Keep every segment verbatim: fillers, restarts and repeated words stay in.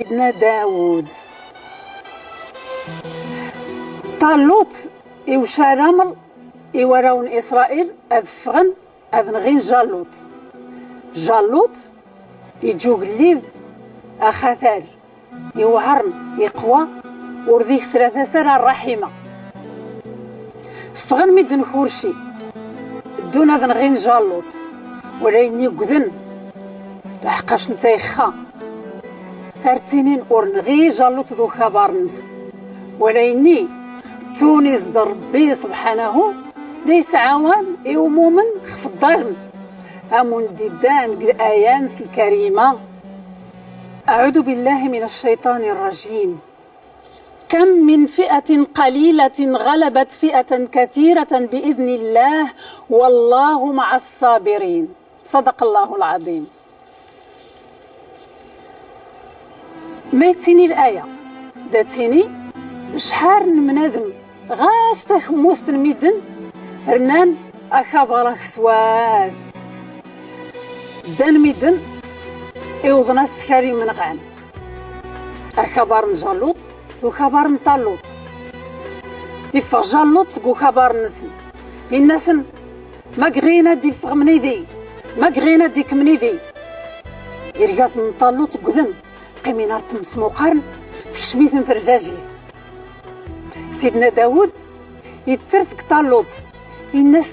Sidna Dawud. Ṭallut iwca lamr i warraw n Isṛayil ad ffɣen ad nɣin Jallut. Jallut iǧǧa ugellid axatar, iwɛṛen, iqwa, ur d-iksra tasa ara ṛṛaḥima. Ffɣen midden kurci, ddun ad nɣin Jallut, walaynni ggden, lḥeqqac nta ixxa. Ar ttinin ur nɣi Jallut d ukabar-nnes, walaynni ttun iẓḍer Ṛebbi subḥanahu da isɛawan i umumen xef ḍḍalem. Amun d-iddan g laya-nnes lkarima. أعوذ بالله من الشيطان الرجيم. كم من فئة قليلة غلبت فئة كثيرة بإذن الله والله مع الصابرين. صدق الله العظيم. Ma yettini laya, da ttini cḥal n bnadem ɣas takemmust n midden rnan akabar akswat. Ddan midden iwḍen-as s kra imenɣan. Akabar n Jallut d ukabar n Ṭallut. Iffeɣ Jallut seg ukabar-nsen, inna-sen: "Ma gɣin ad iffeɣ mnidi, ma gɣin ad ikk mnidi." Irgazen n Ṭallut ggden, qqimen ar ttemsmuqaren, tekcem-iten trjajit. Sidna Dawud itter seg Ṭallut, inna-s: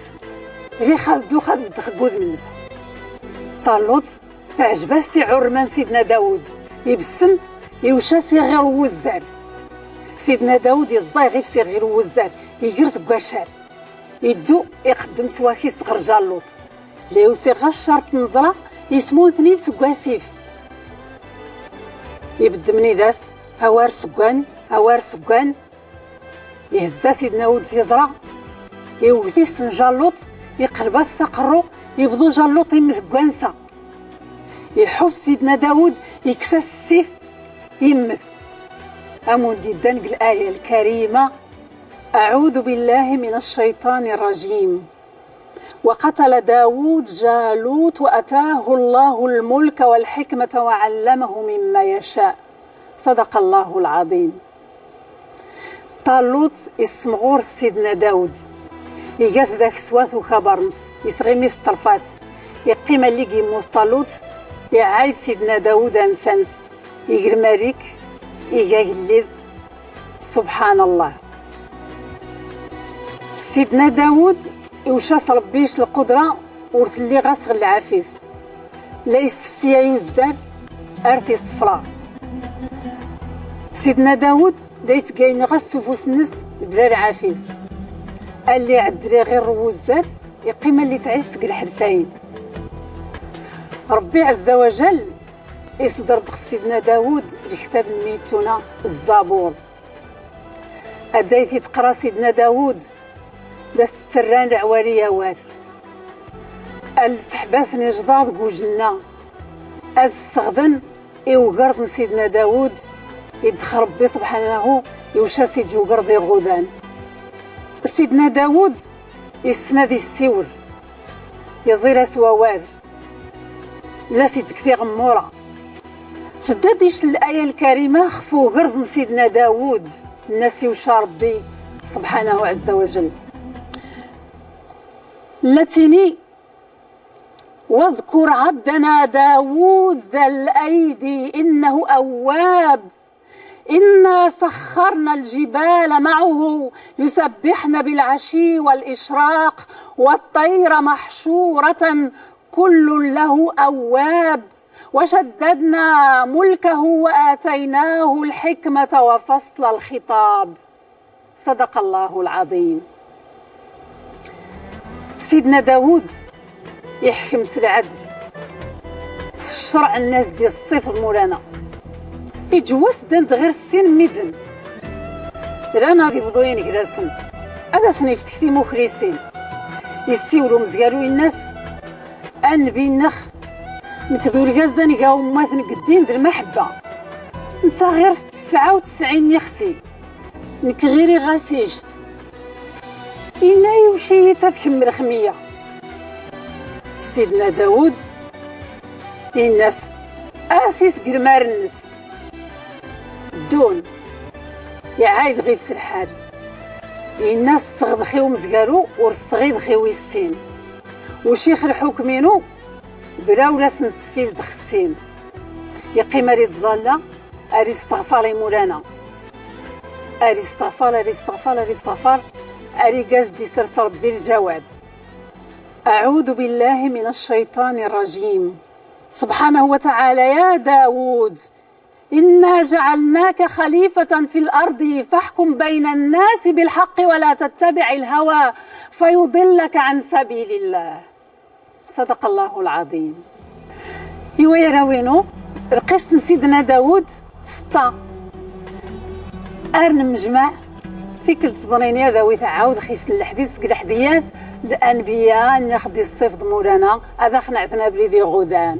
"Rix ad dduɣ ad beddeɣ deg wudem-nnes." Ṭallut teɛjeb-as tiɛurma n Sidna Dawud, ibessem, iwca s iɣir n wuzzar. Sidna Dawud iẓẓay ɣif-s iɣir n wuzzar, iger deg wacar. Iddu iqeddem s wakis ɣer Jallut. La iwsi ɣas ccerṭ n ẓra, ismun-ten-id seg wasif. Ibedd mnid-as: "Awar seggan, awar seggan." Ihezza Sidna Dawud tiẓra, iwwet-iten Jallut, iqleb-as s aqerru, ibḍu Jallut immet deg wansa. Iḥuf Sidna Dawud, ikkes-as ssif, immet. Amun d-iddan g laya lkarima: أعوذ بالله من الشيطان الرجيم. وقتل داود جالوت وأتاه الله الملك والحكمة وعلمه مما يشاء. صدق الله العظيم. Ṭallut issemɣur Sidna Dawud, iga-t d akswat ukabar-nnes, isɣimi-t ṭṭerf-as, iqqim allig immut Ṭallut, iɛayd Sidna Dawud ansa-nnes, iger marik, iga agellid. Subḥan Allah. Sidna Dawud iwca-s Ṛebbi-c lqudra ur telli ɣas ɣer lɛafit. La yessefsiyay uzzar ar t-issefraɣ. Sidna Dawud da yettgayni ɣas s ufus-nnes bla lɛafit. Alli iɛeddel iɣir n wuzzar, iqqim alli tɛic seg lḥelfayn. Ṛebbi ɛezza wa jall isder-d ɣef Sidna Dawud lektab-nni ittuna Zzabur. Adday t-ittqra Sidna Dawud, da s-tterran leɛwali awal. Ad lteḥbasen ijḍaḍ deg ujenna, ad sseɣden i ugerḍ n Sidna Dawud, iddxel Ṛebbi subḥanahu, iwca-s iǧ ugerḍ iɣudan. Sidna Dawud issen ad issiwel, iẓir-as wawal. La s-itteg tiɣemmura. Tedda-d ic laya lkarima xef ugerḍ n Sidna Dawud, nna-s iwca Ṛebbi subḥanahu ɛezza wa jall. La ttini: واذكر عبدنا داود ذا الأيد إنه أواب. إنا سخرنا الجبال معه يسبحن بالعشي والإشراق والطير محشورة كل له أواب وشددنا ملكه وآتيناه الحكمة وفصل الخطاب. صدق الله العظيم. Sidna Dawud iḥkem s lɛedl, s ccreɛ-nni a s-d-iṣṣif Mulana. Iǧewwa-s ddan-d ɣir sin n midden. Ran ad ibḍu inegrasen, ad asen-iftek timukrisin. Issiwel umezgaru, inna-s: A nnbi-nnex, nekk d urgaz anga ummaten g ddin d lmaḥebba. Netta ɣir-s tesɛa u tesɛin n ixsi. Nekk ɣiri ɣas ijt. Inna: iwci-yi-t ad kemmlex meyya. Sidna Dawud inna-s: as-is g lmar-nnes. Ddun, iɛayd ɣif-s lḥal, inna: ssɣ dɣi umzgaru, ur ssɣi dɣi wis sin. Ucix lḥukm-inu, bra ur as-nsfil dɣ ssin. Iqqim ar ittẓalla, ar isteɣfar i Mawlana. Ar isteɣfar, ar isteɣfar, ar isteɣfar, ar ig-as-d-isers Ṛebbi lǧawab. أعوذ بالله من الشيطان الرجيم. سبحانه وتعالى: يا داود، إنا جعلناك خليفة في الأرض فاحكم بين الناس بالحق ولا تتبع الهوى فيضلك عن سبيل الله. صدق الله العظيم. Iwa i-arawinu, lqist n Sidna Dawud tfeṭṭa. Ar nemmejmaɛ, tikkelt tḍnin ad-awi-t ɛawd xist n leḥdit seg leḥdiyat n lanbiya nni aɣ-d-iṣṣifeḍ Mawlana, ad aɣ-nɛten abrid iɣudan.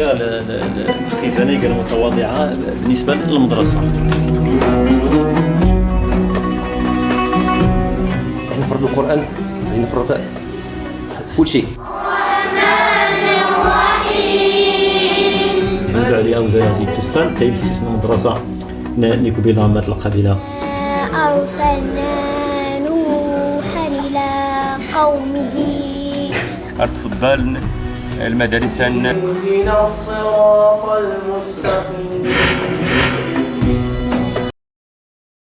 تلقى ال-، ال-، ال-، الخزانة قال متواضعة بالنسبة للمدرسة. نفرض القرآن، نفرض كل شيء. Nta li awzan a-t-ittussan, tayl ssis n lmedṛasa n-, n iqbila n at lqabila. أرسلنا نوحا إلى قومه. Ar tfeḍḍal n lmadarisa n-. اهدنا الصراط المستقيم.